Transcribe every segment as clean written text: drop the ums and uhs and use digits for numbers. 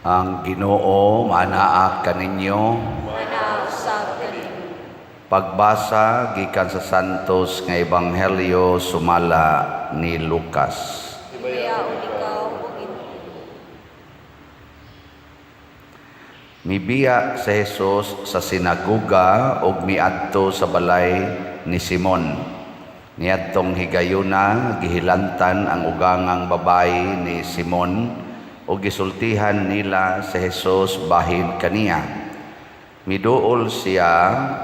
Ang Ginoo manaa kaninyo. Manaa usab kaninyo. Pagbasa gikan sa Santos nga Ebanghelyo sumala ni Lucas. Himayaon ikaw, O Ginoo. Mibiya si Jesus sa sinagoga ug miadto sa balay ni Simon. Niadtong higayuna, gihilantan ang ugangang babayi ni Simon ug gisultihan nila si Jesus bahin kaniya. Miduol siya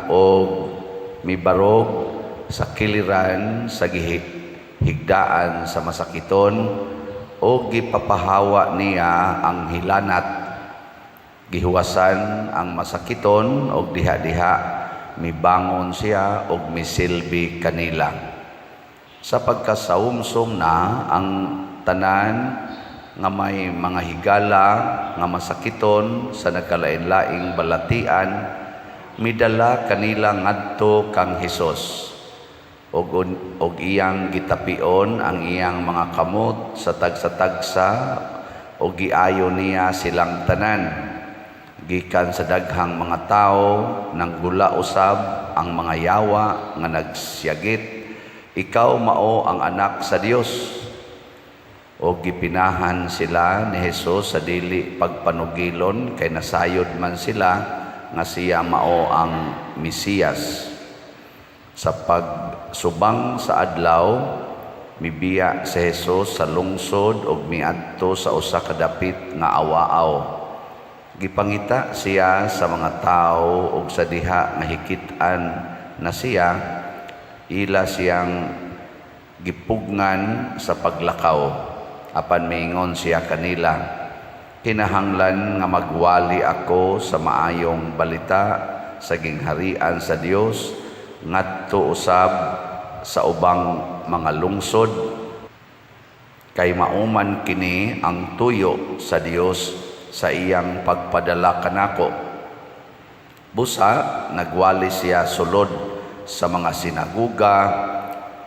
og mibarog sa kiliran sa gihigdaan sa masakiton ug gipapahawa niya ang hilanat. Gihuwasan ang masakiton og diha-diha mibangon siya og misilbi kanila. Sa pagkasaumsom na ang tanan nga may mga higala nga masakiton sa nagkalain-laing balatian midala kanila ngadto kang Hesus ug iyang gitapion ang iyang mga kamot sa tagsa-tagsa ug giayo niya silang tanan. Gikan sa daghang mga tawo nanggula usab ang mga yawa nga nagsyagit, "Ikaw mao ang anak sa Dios." O gipinahan sila ni Jesus sa dili pagpanugilon kay nasayod man sila nga siya mao ang Mesiyas. Sa pagsubang sa adlaw, mibiya si Jesus sa lungsod ug miadto sa usa ka dapit nga awaaw. Gipangita siya sa mga tawo ug sa diha nga hikit-an na siya, ila siyang gipugngan sa paglakaw. Apan miingon siya kanila, "Kinahanglan nga magwali ako sa maayong balita sa gingharian sa Dios ngadto usab sa ubang mga lungsod, kay mauman kini ang tuyo sa Dios sa iyang pagpadala kanako." Busa nagwali siya sulod sa mga sinaguga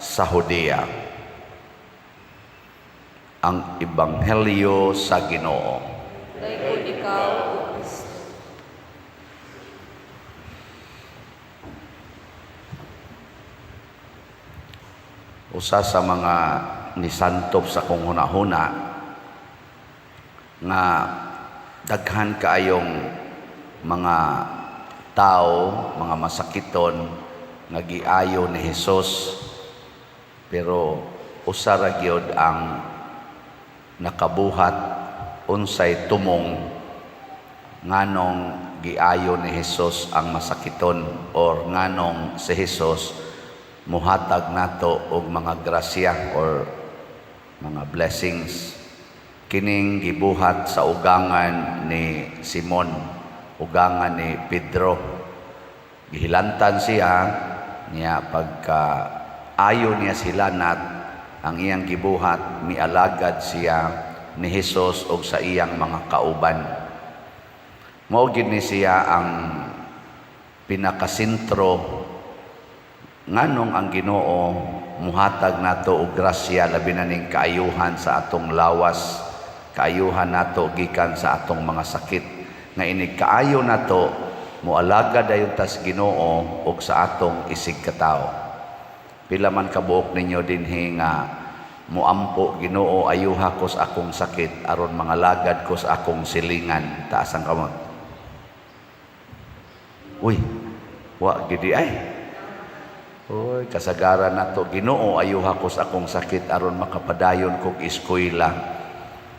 sa Judea. Ang Ebanghelyo sa Ginoo. Dayon ikaw, O Kristo. Usa sa mga nisantop sa akong hunahuna nga daghan kaayong mga tao, mga masakiton nga giayo ni Hesus, pero usa ra gyud ang nakabuhat unsay tumong nganong giayo ni Hesus ang masakiton or nganong si Hesus muhatag nato og mga grasya or mga blessings. Kining gibuhat sa ugangan ni Simon, ugangan ni Pedro. Gihilantan siya niya, pagka ayo niya sila nat ang iyang gibuhat, mialagad siya ni Hesus og sa iyang mga kauban. Mao gid ni siya ang pinakasentro nganong ang Ginoo muhatag nato og grasya, labi na ning kaayuhan sa atong lawas, kaayuhan nato gikan sa atong mga sakit, nga inig kaayo nato moalagad dayon tas Ginoo og sa atong isig katawo. Pila man kabuok ninyo dinhi nga muampo, "Ginoo, ayuha ko sa akong sakit aron mangalagad ko sa akong silingan"? Taas ang kamot. Uy, wa gidi ay. Uy, kasagaran nato, "Ginoo, ayuha ko sa akong sakit aron makapadayon kog eskwela.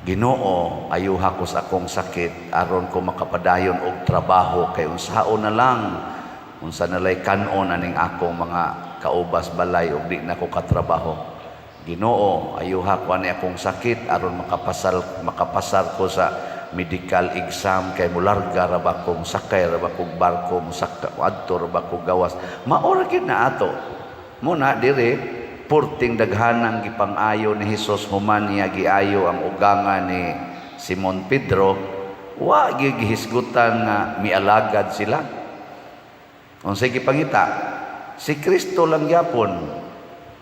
Ginoo, ayuha ko sa akong sakit aron ko makapadayon og trabaho kay unsaon na lang, unsa na lay kan-on aning akong mga kaubas balay og di na ko katrabaho. Ginoo, ayuha ko ani akong sakit aron makapasar ko sa medical exam kay mularga ra ba kong sakay ra ba kong barko, musaka adto ra ba kong gawas." Mao ra gyud na ato. Mo na dire purting daghanang gipang-ayo ni Hesus human niya giayo ang uganga ni Simon Pedro, wa gyud gihisgutan nga mialagad sila. Unsay gipangita? Si Kristo lang gyapon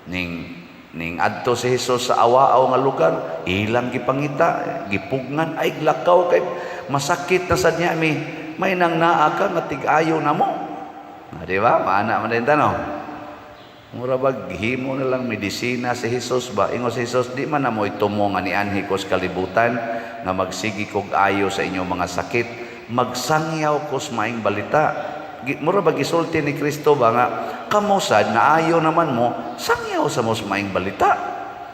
ning Ning adto si Jesus sa awaaw nga lugar, ilang gipangita, gipugngan, ay lakaw kay masakit na sad niya mi. May nang naa ka nga tig-ayo namo. Na, di ba? Maana man din tano. Mura ba gihimo na lang medisina si Jesus ba? Ingon si Jesus, di man na mo'y tumo nga nianhi ko sa kalibutan nga magsigi kog ayo sa inyong mga sakit. Magsangyaw ko sa maayong balita. Mura ba gisulti ni Kristo ba nga kamo sad naayo naman mo, sangyaw sa mo sa maayong balita.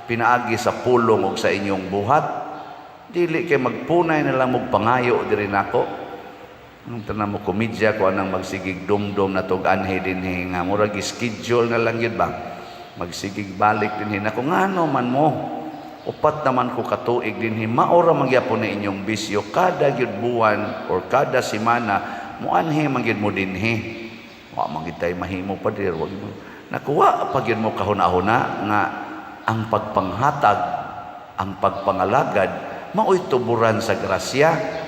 Pinaagi sa pulong ug sa inyong buhat. Dili kay magpunay na lang mo pangayo diri nako. Ang tanan mo komedya ko anang magsigig dumdum na tog anhi dinhi nga murag schedule na lang yun ba. Magsigig balik dinhi nako, ngano man mo. 4 naman ko katuig dinhi, maora magyapon na inyong bisyo kada gyud buwan or kada semana muanhi man gyud mo dinhi. Wa man gyud tay mahimo, pader, wag mo. Nakuha pa gyud mo kahuna-huna nga ang pagpanghatag, ang pagpangalagad maoy tuburan sa grasya.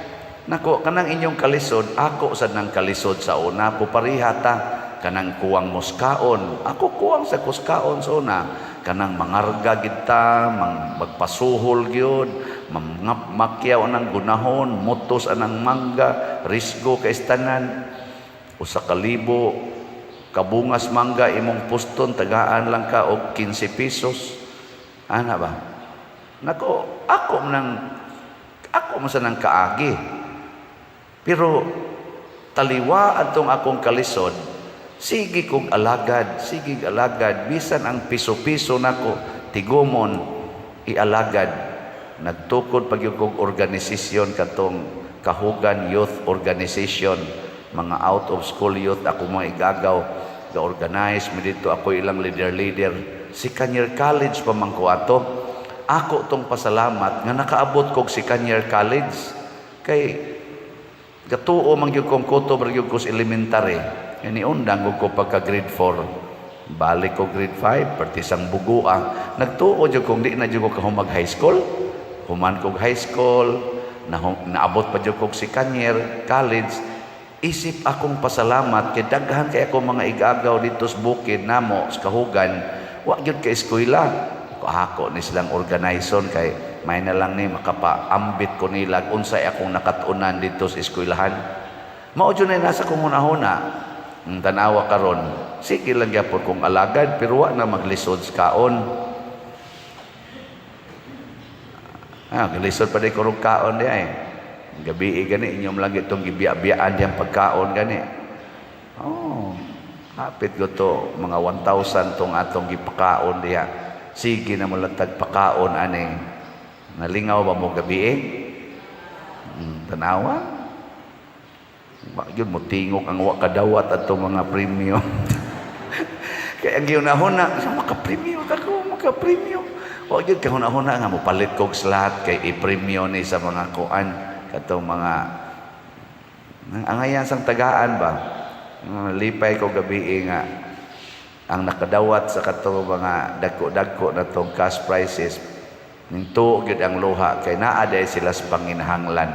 Nako, kanang inyong kalisod, ako sad nang kalisod sa una, pupariha ta. Kanang kuwang muskaon, ako kuwang sa kuskaon sa una. Kanang mangarga gid ta, magpasuhol gyud, makyaw anang gunahon, mutos anang mangga, risgo kay tanan. 1,000 kabungas mangga imong puston, tagaan lang ka og 15 pesos. Ana ba? Nako, ako man sa nang kaagi. Pero taliwa atong akong kalisod, sige kog alagad, sige alagad, bisan ang piso-piso nako tigumon ialagad. Nagtukod pag kog organisasyon katong Kahugan Youth Organization, mga out of school youth ako mga igagaw, ga-organize mi dito, ako ilang leader-leader. Second year college pa man ko ato. Ako tong pasalamat nga nakaabot kog second year college kay gatuo man gyud kong kutob ra gyud ko sa elementary. Ni undang ko pagka grade 4. Balik ko grade 5, pertisang bugua. Nagtuo jud kong di na jud ko kahumag high school. Human kog high school, naabot pa jud kog second year college. Isip akong pasalamat kay daghan kay ako mga igagaw dito sa bukid namo sa Kahugan, wa gyud ka eskwela. Ako ni silang organization kay may na lang ni makapaambit ko nila unsay akong nakat-unan dito sa eskwelahan. Mao jud na nasa kong hunahuna. Ang tanawa karon, sige lang gyapon kong alagad pero wa na maglisod sa kaon. Ah, galisod pa di ko rong kaon di ay. Gabi gani inyong lang itong gibiya-biyaan diyang pagkaon gani. Oh, hapit ko to mga 1,000 tong atong gipakaon diha. Sige na mo lang tagpakaon ani. Nalingaw ba mo gabi eh? Tanawa? Wa gyud mo tingog ang wa kadawat atong mga premyo. Kaya ang gihunahuna, maka-premyo ta ko, maka-premyo. Wa gyud kahuna-huna nga mopalit kog slot kay i-premyo ni sa mga kuan katong mga angayan sang tagaan ba. Lipay ko gabi nga ang nakadawat sa katong mga dagko-dagko na tong cash prizes ning tuo gyud ang luha kay naa day sila sa panginahanglan.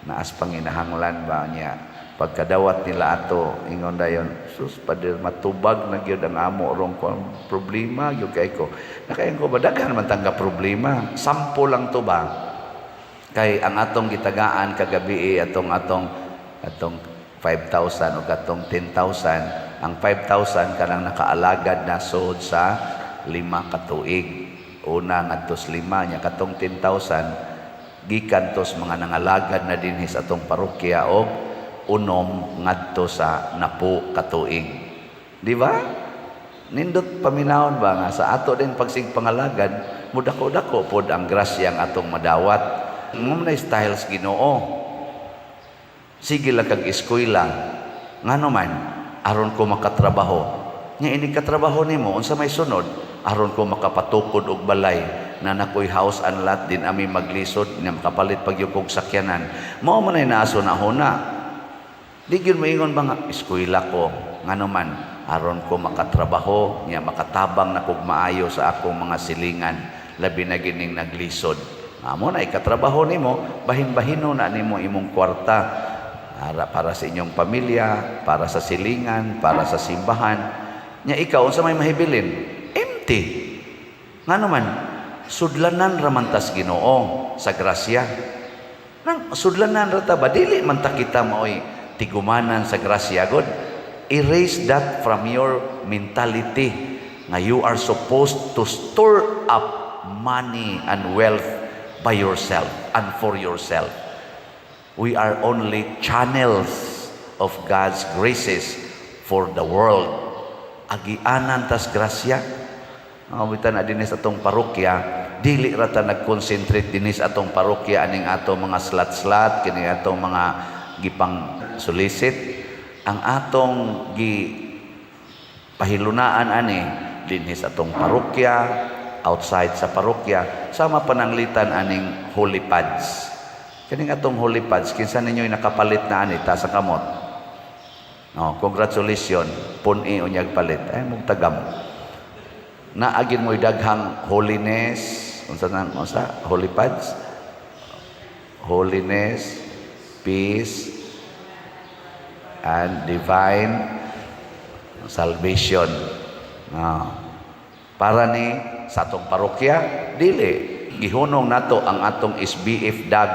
Naas panginahanglan ba niya. Pagkadawat nila ato ingon dayon, sus pader, matubag na gyud ang amo rong kuan problema gyud kay ko. Nakaingon ko ba, daghan man tangga problema. Sampo lang to ba. Kay ang atong gitagaan kagabi atong atong atong 5,000 o katong 10,000, ang 5,000 kanang nakaalagad na sud sa 5 ka tuig. Una ngadto sa 5 nya, katong 10,000 gikan tos mga nangalagad na dinhi sa atong parokya og 6 ngadto sa 10 ka tuig. Di ba? Nindot paminawon ba nga sa ato din pagsig pangalagad, mudako-dako pod ang grasya ang atong madawat. Mo na styles Ginoo. Sige lang kag eskwela. Ngano man, aron ko makatrabaho. Nya ini katrabaho nimo, unsa may sunod? Aron ko makapatukod og balay na nakoy house and lot din ami maglisod nya makapalit pag kog sakyanan. Mao man ay naaso na huna. Di gyud moingon ba nga eskwela ko, ngano man, aron ko makatrabaho nya makatabang na kog maayo sa akong mga silingan, labi na gining naglisod. Amo na ikatrabaho nimo, bahin-bahino na nimo imong kwarta para, para sa inyong pamilya, para sa silingan, para sa simbahan. Nya ikaw, unsa may mahibilin? Empty. Nga naman, sudlanan ra man tas Ginoo sa grasya. Nang sudlanan ra ta ba, dili man ta kita maoy tigumanan sa grasya god. Erase that from your mentality nga you are supposed to store up money and wealth by yourself and for yourself. We are only channels of God's graces for the world. Agianan tas grasya. Ang bitan na dinhi sa atong parokya, dili ra ta nag-concentrate dinhi sa atong parokya aning ato mga slot-slot, kini atong mga gipang solicit. Ang atong gi pahilunaan ani dinhi sa atong parokya, outside sa parokya, sama pananglitan aning holy pads. Kining atong holy pads, kinsa ninyo nakapalit na ani, taas ang kamot? No, congratulations, pun-i unyag palit. Ay mong tagam. Naagin mo'y daghang holiness, unsa nang unsa holy pads? Holiness, peace, and divine salvation. No. Para ni sa atong parokya, dili gihunong nato ang atong SBF dag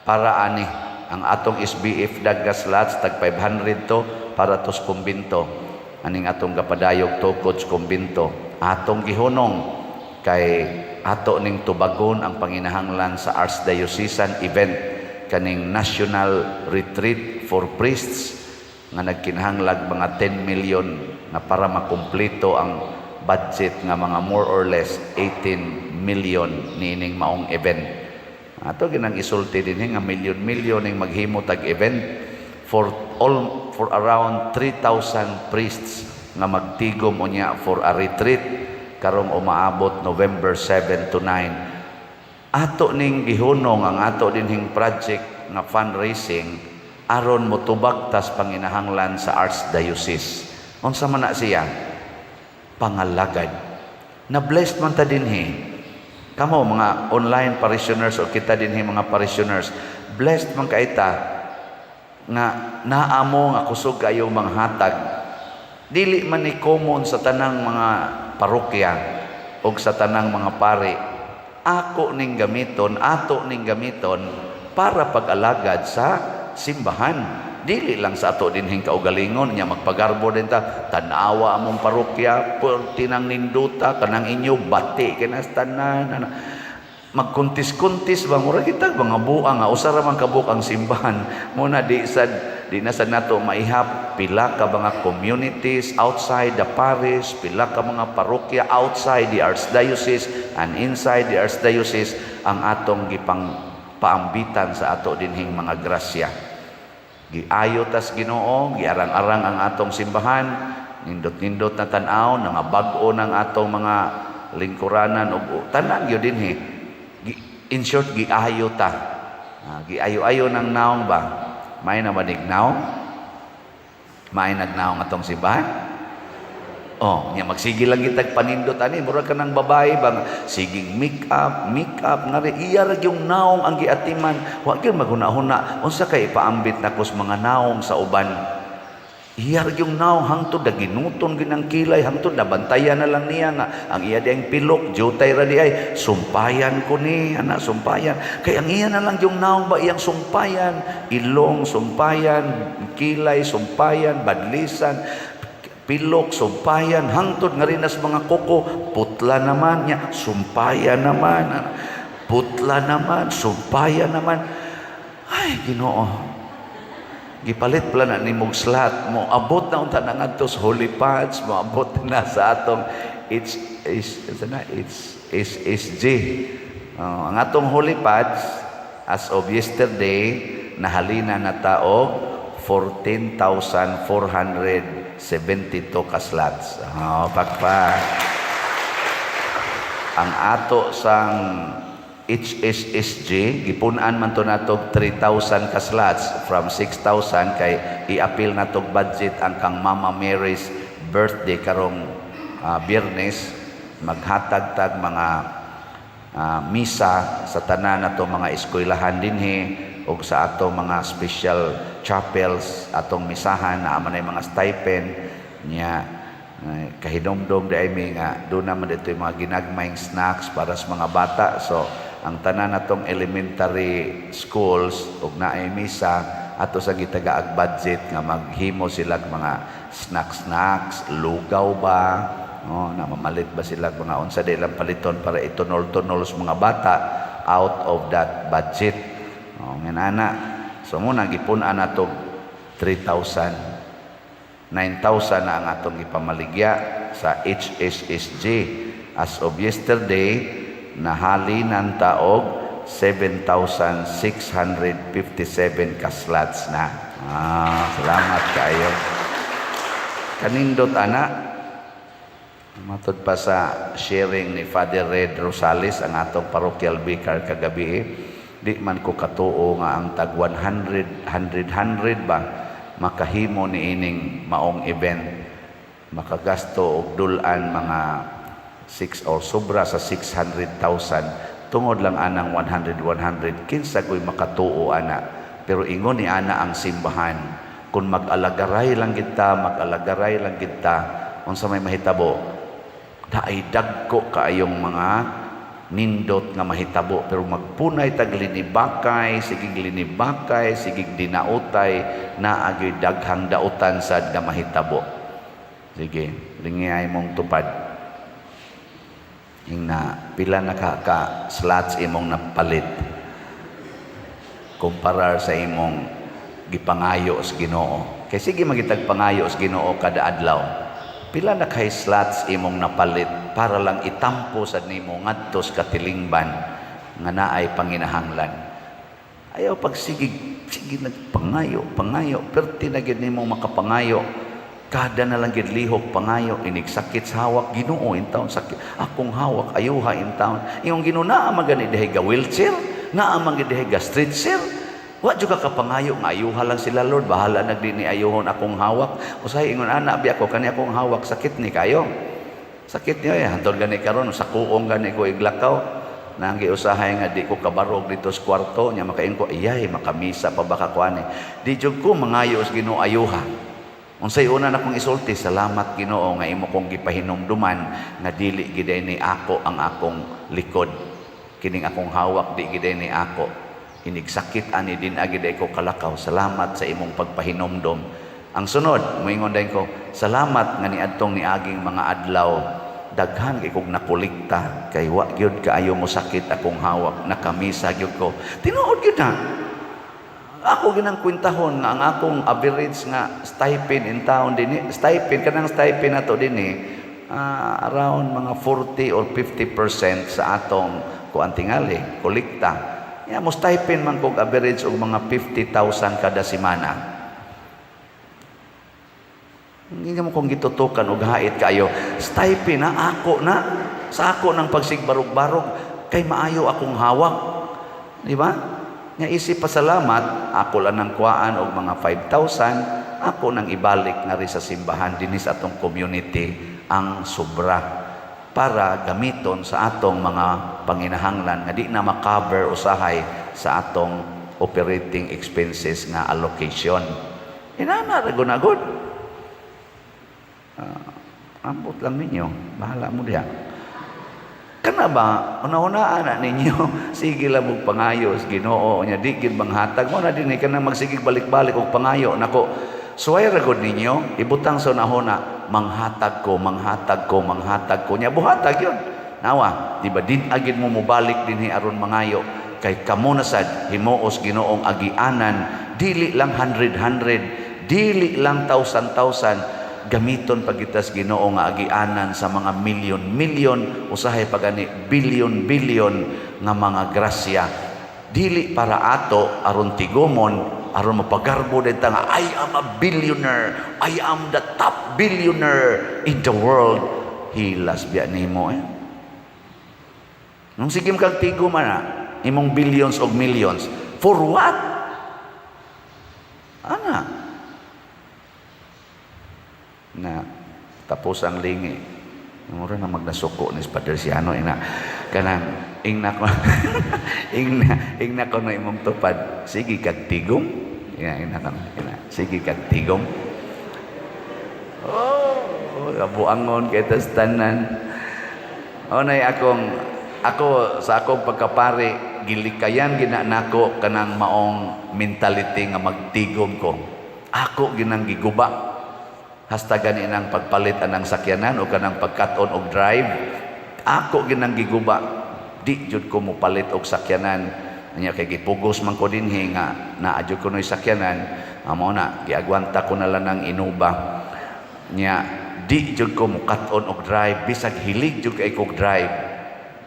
para ani. Ang atong SBF dag nga slots, tag 500 to, para tos kumbinto aning atong gapadayog tukod sa kumbinto. Atong gihunong kay ato ning tubagon ang panginahanglan sa Archdiocesan event, kaning National Retreat for Priests nga nagkinahanglag mga 10 million nga para makumpleto ang budget nga mga more or less 18 million niining maong event. Ato ginang isulti dinhi nga milyon-milyon ning maghimo tag event for all, for around 3,000 priests nga magtigom unya for a retreat karong umaabot November 7 to 9. Ato ning gihunong ang ato dinhing project nga fundraising aron motubag tas panginahanglan sa Archdiocese. Unsa man na siya? Pangalagad. Na blessed man ta dinhi. Kamo mga online parishioners o kita dinhi mga parishioners, blessed man kay ta nga naamo nga kusog kayo mga hatag. Dili man ni common sa tanang mga parokya o sa tanang mga pari. Ako ning gamiton, ato ning gamiton para pag-alagad sa simbahan. Dili lang sa ato dinhing kaugalingon nya magpagarbo din ta, tan-awa among parokya, perti nang ninduta kanang inyo bati kinas tanan ana. Magkuntis-kuntis ba, mura kita mga buang nga usa ra man kabuok ang simbahan mo na di sad di na sad nato maihap pila ka mga communities outside the parish, pila ka mga parokya outside the archdiocese and inside the archdiocese ang atong gipang paambitan sa ato dinhing mga grasya. Giayo tas Ginoo, giarang-arang ang atong simbahan, nindot-nindot na tan-aw, nga bag-o ng atong mga lingkuranan ug tanan gyud dinhi. In short, giayo ta. Giayo-ayo ng naong ba? May na manig naong? May nagnaong atong simbahan? Oh, nya magsige lang kitag panindot ani, mura ka ng babae bang siging make up, make up nga ri iya ra yung naong ang giatiman. Wa gyud maghuna-huna unsa kay ipaambit nako sa mga naong sa uban. Iya ra yung naong hangtod na ginuton ginang kilay, hangtod nabantayan na lang niya nga ang iya diyang pilok jutay ra di ay sumpayan ko ni ana, sumpayan kay ang iya na lang yung naong ba, iyang sumpayan ilong, sumpayan kilay, sumpayan badlisan, pilok, sumpayan, hangtod nga rin sa mga kuko, putla naman niya, sumpayan naman, putla naman, sumpayan naman. Ay, Ginoo. Gipalit pala na ni mong slot mo. Abot na unta na ngadto sa Holy Pads, mo abot na sa atong H is na H S S G. Oh, ang atong Holy Pads as of yesterday nahalina na tao 14,472 ka slots. Oh, pakpak. Ang ato sang HSSG, gipun-an man to nato 3,000 ka slots from 6,000 kay i-appeal nato budget ang kang Mama Mary's birthday karong Biyernes, maghatag tag mga misa sa tanan nato mga eskwelahan dinhi ug sa ato mga special chapels, atong misahan na man mga stipend niya. Ay, kahinomdom di mi nga doon naman dito yung mga ginagmayng snacks para sa mga bata. So, ang tanan natong elementary schools ug naay misa ato sa gitagaag budget nga maghimo sila mga snacks snacks, lugaw ba, no, na mamalit ba sila mga unsa di lang paliton para itunol-tunol sa mga bata out of that budget. Oh, nga. So mo na gipun-an nato 3,000, 9,000 na ang atong ipamaligya sa HSSG. As of yesterday, nahalinan ta og 7,657 ka slots na. Ah, salamat kaayo. Kanindot ana. Matod pa sa sharing ni Father Red Rosales, ang atong parochial vicar kagabi, di man ko katuo nga ang tag 100, 100, 100 ba makahimo ni ining maong event, makagasto og dulan mga 6 or sobra sa 600,000 tungod lang anang 100 100. Kinsa ko'y makatuo ana? Pero ingon ni ana ang simbahan, kung mag-alagaray lang kita, mag-alagaray lang kita, unsa may mahitabo, naay dagko kaayong mga nindot nga mahitabo. Pero magpunay tag linibakay, sigig linibakay, sigig dinautay, naagyoy daghang dautan sad nga mahitabo. Sige, lingiyay mong tupad. Ingna pila na ka slots imong napalit kumparar sa imong gipangayo sa Ginoo? Kay sige magitag pangayo sa Ginoo kada adlaw. Pila na kay slots imong napalit para lang itampo sa nimo ngadto sa katilingban nga naay panginahanglan? Ayaw pag sige sige nagpangayo, pangayo, perti na gyud nimo makapangayo. Kada na lang gyud lihok pangayo, inig sakit sa hawak, "Ginoo, intawon sakit akong hawak, ayuha intawon." Imong Ginoo naa man gani dihay ga wheelchair, naa man gani dihay ga stretcher. Wa jud ka kapangayo nga ayuha lang sila, "Lord, bahala nag dinhi ayuhon akong hawak." Usahay ingon ana biya ko, kani akong hawak sakit ni kayo. Sakit niyo eh, hantod gani karon sa kuong gani ko iglakaw. Nanggi usahay nga di ko kabarog dito sa kwarto nya, makaingon ko, "Iyay, makamisa pa ba ka kuani?" Di jud ko mangayo sa Ginoo ayuha. Unsay una na kong isulti? "Salamat, Ginoo, nga imo kong gipahinumduman nga dili gid ni ako ang akong likod. Kining akong hawak di gid ni ako. Inig sakit ani din agid ko kalakaw. Salamat sa imong pagpahinumdom." Ang sunod, moingon din ko, "Salamat nga niadtong niaging mga adlaw daghan kay kog nakolekta kay wa gyud kaayo mo sakit akong hawak, nakamisa gyud ko." Tinuod gyud na. Ako ginang kwentahon nga ang akong average nga stipend in town dinhi, stipend, kanang stipend nato dinhi, around mga 40 or 50% sa atong kuan tingali, kolekta. Ya, mo stipend man kog average og mga 50,000 kada semana. Hindi mo kong gitutukan og hait kayo. Stipend na ako na sa ako ng pagsigbarog-barog kay maayo akong hawak. Di ba? Nga isip pasalamat, ako lang ng kuhaan og mga 5,000, ako nang ibalik na rin sa simbahan dinhi sa atong community ang sobra para gamiton sa atong mga panginahanglan nga di na makover usahay sa atong operating expenses nga allocation. Inana ra gud. Ambot lang ninyo, bahala mo diha. Kana ba, una-unaan na ninyo, sige lang og pangayo sa Ginoo nya di gid manghatag mo na dinhi kanang magsigig balik-balik og pangayo nako. Suway ra gud ninyo, ibutang sa unahuna, "Manghatag ko, manghatag ko, manghatag ko." Nya buhatag yun. Nawa, di ba din agid mo mobalik dinhi aron mangayo kay kamo na sad himuos Ginoong agianan, dili lang hundred hundred, dili lang thousand thousand, gamiton pagitas Ginoo nga agianan sa mga milyon milyon, usahay pa gani bilyon bilyon nga mga grasya, dili para ato aron tigumon, aron mapagarbo din ta nga "I am a billionaire, I am the top billionaire in the world." Hilas biya nimo eh. Nung sige kag tigo man na imong billions og millions, for what ana? Na tapos ang lingi, mura na magnasuko ni Padre Siano. Ina kanang ingna ko, ingna ingna ko na imong tupad, sige kag tigom. Ina ina ko ina, sige kag tigom. Oh. Oh, kabuangon kay tas tanan. O nay akong ako sa akong pagkapari, gilikayan gina nako kanang maong mentality nga magtigom ko. Ako ginang giguba. Hasta gani nang pagpalit anang sakyanan o kanang pagkat-on og drive, ako ginang giguba. Di jud ko mopalit og sakyanan. Nya kay gipugos man ko dinhi nga naa jud ko no'y sakyanan, amo na giagwanta ko na lang ng Innova. Nya di jud ko mukat-on og drive bisag hilig jud kay kog drive.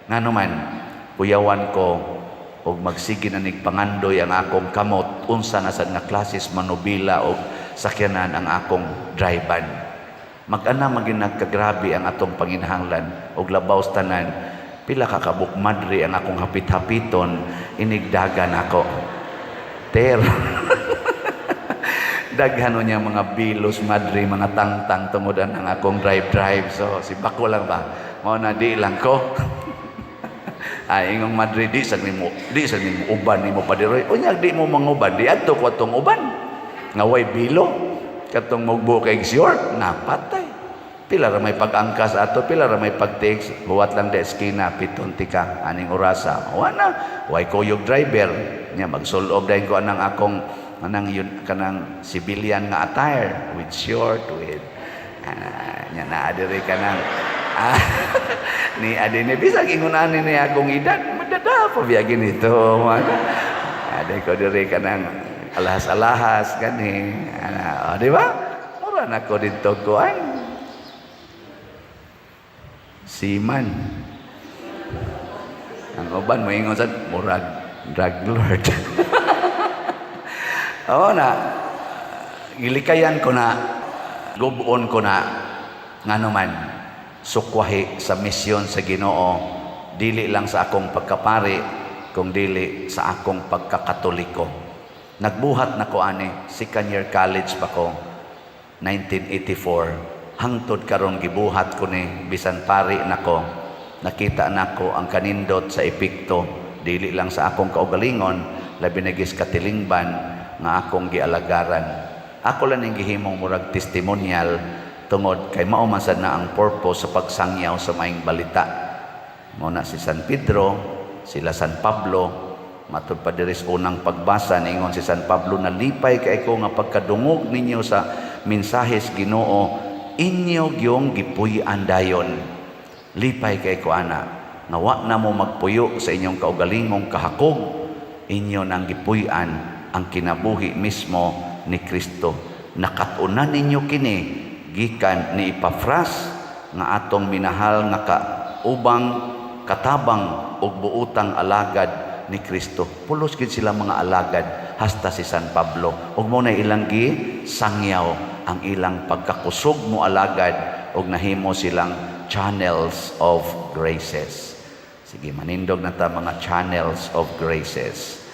Ngano man, kuyawan ko og magsige na nig pangandoy ang akong kamot unsa na sad nga klases manubila og sakyanan ang akong drivean. Mag-ana maging nagkagrabe ang atong panginahanglan og labaw sa tanan, pila ka kabuk madre ang akong hapit-hapiton inigdagan ako. Ter. Daghan niya mga bilos, madre, mga tangtang tungod ang akong drive-drive. So, si bako lang ba? Mao na di lang ko. Ay, ingong madre, di sa nimo uban nimo padiroy. Unya di mo manguban, di adto ko atong uban. Nga way bilo, katong mugbo kay short, napatay. Pila ra may pag-angkas ato, pila ra may pag-text, huwat lang de eskina, piton tika, aning orasa. Wa na, way kuyog driver. Nya magsulob dayon ko anang akong anang yun kanang civilian nga attire with short, with nya naa diri kanang ni adine bisag ingon ani ni akong edad madada pa biya ginito man ade ko diri kanang alahas-alahas gani ana, oh, di ba? Mura na ko didto ko ay seaman. Ang uban moingon sa murag drug lord. Oo na, gilikayan ko na, gubon ko na, ngano man, sukwahi sa misyon sa Ginoo, dili lang sa akong pagkapari, kung dili sa akong pagkakatoliko. Nagbuhat na ko ani, second year college pa ko, 1984. Hangtod karon gibuhat ko ni, bisan pari nako, nakita nako ang kanindot sa epekto, dili lang sa akong kaugalingon, labi na gis katilingban nga akong gialagaran. Ako lang ning gihimong murag testimonial tungod kay mao man sad na ang purpose sa pagsangyaw sa maayong balita. Mao na si San Pedro, sila San Pablo, matud pa diri sa unang pagbasa, niingon si San Pablo, "Nalipay kay ko nga pagkadungog ninyo sa mensahes Ginoo, inyo gyung gipuy-an dayon. Lipay kay ko ana nga wa na mo magpuyo sa inyong kaugalingong kahakog, inyo nang gipuy-an ang kinabuhi mismo ni Kristo. Nakat-unan ninyo kini gikan ni Epafras nga atong minahal nga kaubang katabang ug buotang alagad ni Kristo." Pulos gid sila mga alagad hasta si San Pablo. Ug mo na ilang gi sangyaw ang ilang pagkakusog mo alagad ug nahimo silang channels of graces. Sige, manindog na ta mga channels of graces.